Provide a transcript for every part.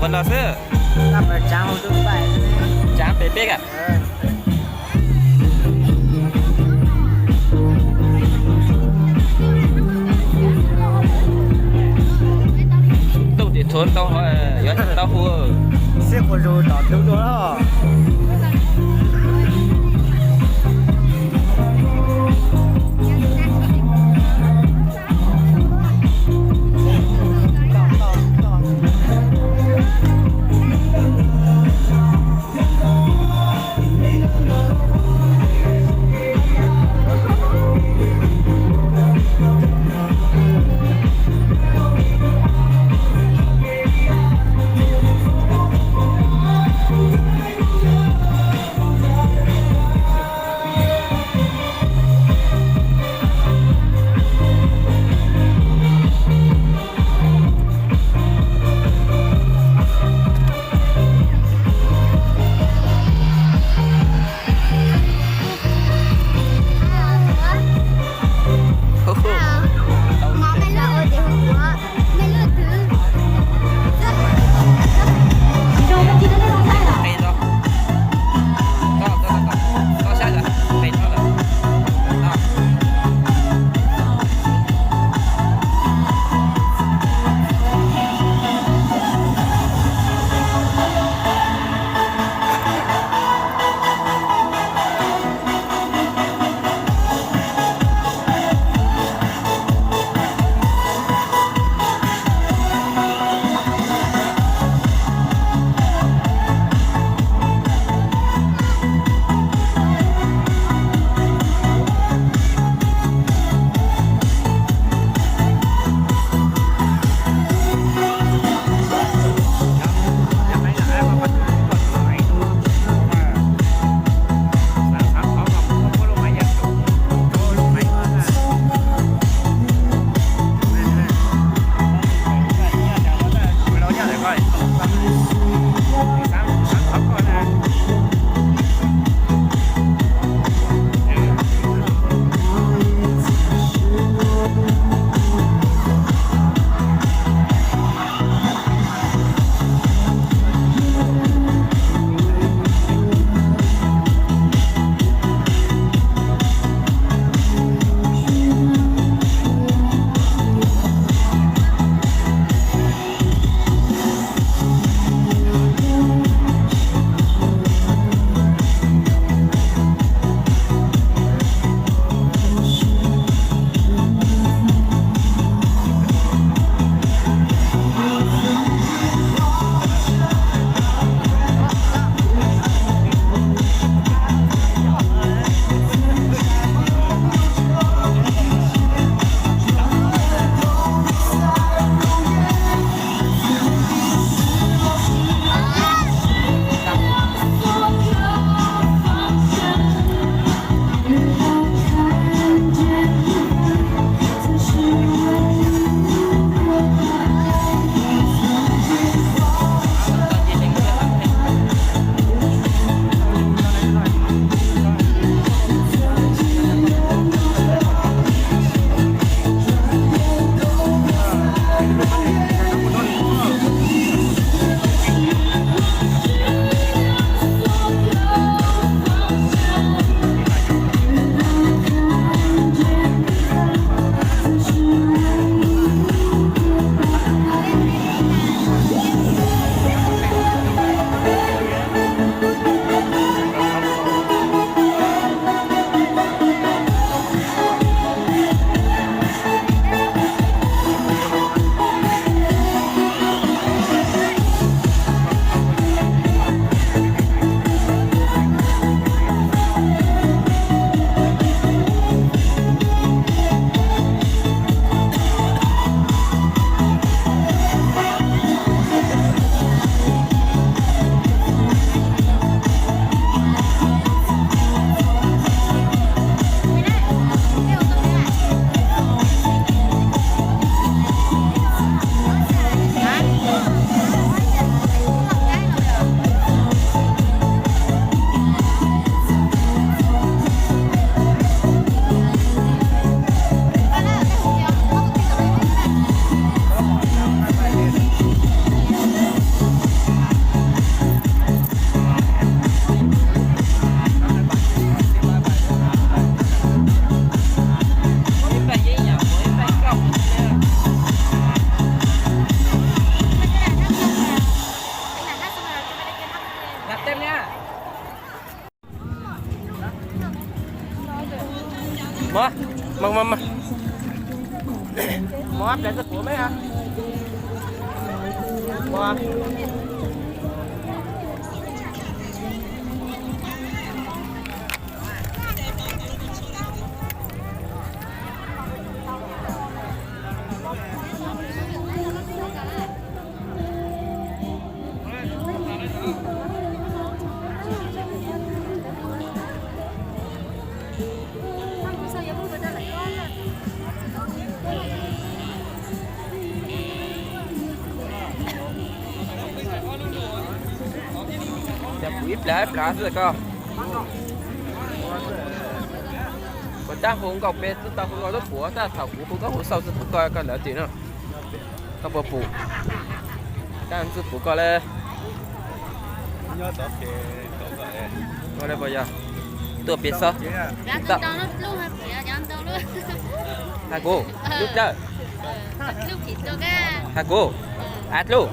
Ua no xwb. Tsaav pem peb a. Tooj tim thuav ntau, yuav tau hu. Xib quas zus tom ntug dua los. Kuv ib plag ib plag xwb koj. Kuv tab hu nkaus peb xwb tau hu nkaus lub puav tab thaum kuv hu koj hu xauj xwb puav koj koj lawv tim no. Koj puas pum? Koj xwb puav koj le. Koj le puas yog? Tuaj peb xwb. Hais kuv, lub dawb. Hais kuv, a dlub.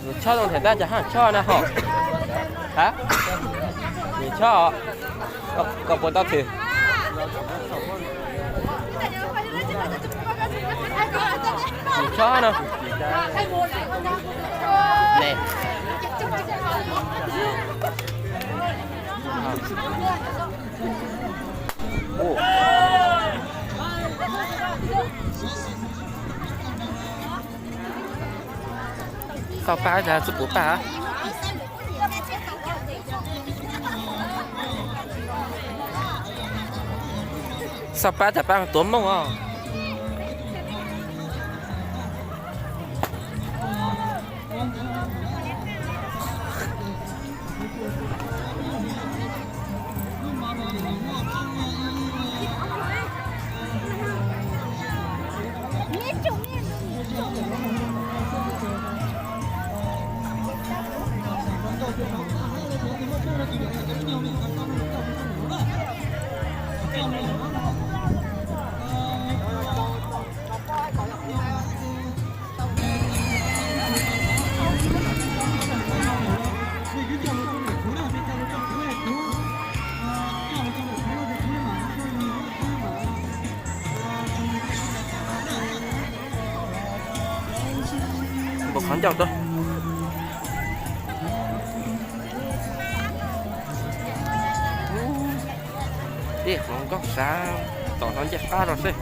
Tus chob zoo them tab cas haj chob na ho. Ha? Tus chob, koj puas tau them? Tus chob no. Ne. Xauj pab, xauj puav pab. Xauj pab tas pab tuav mooj os. Npaum qhov ncauj tuaj. Tej hluas nkauj xav tom hlo ncej qab rau xwb.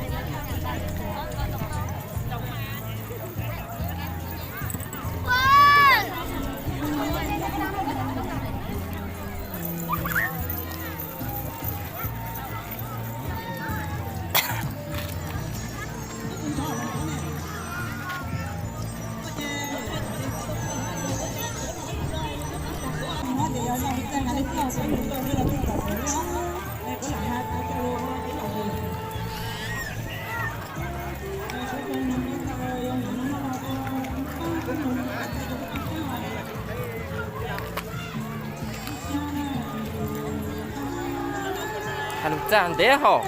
Hais lus txaj ntev hos.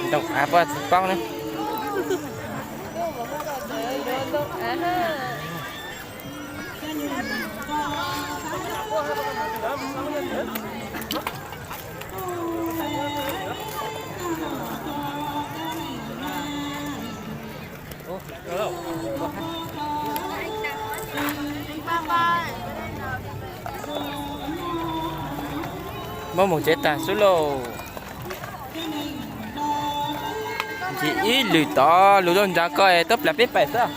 Ntoo av puas tsis paub ne. Muab mus tsev tag xwb lauj. Ntsis ib lwm tod lug rau nrad ko es tuaj plam peb pais xwb.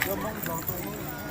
Cov Hmoob nrog tuaj Hmoob.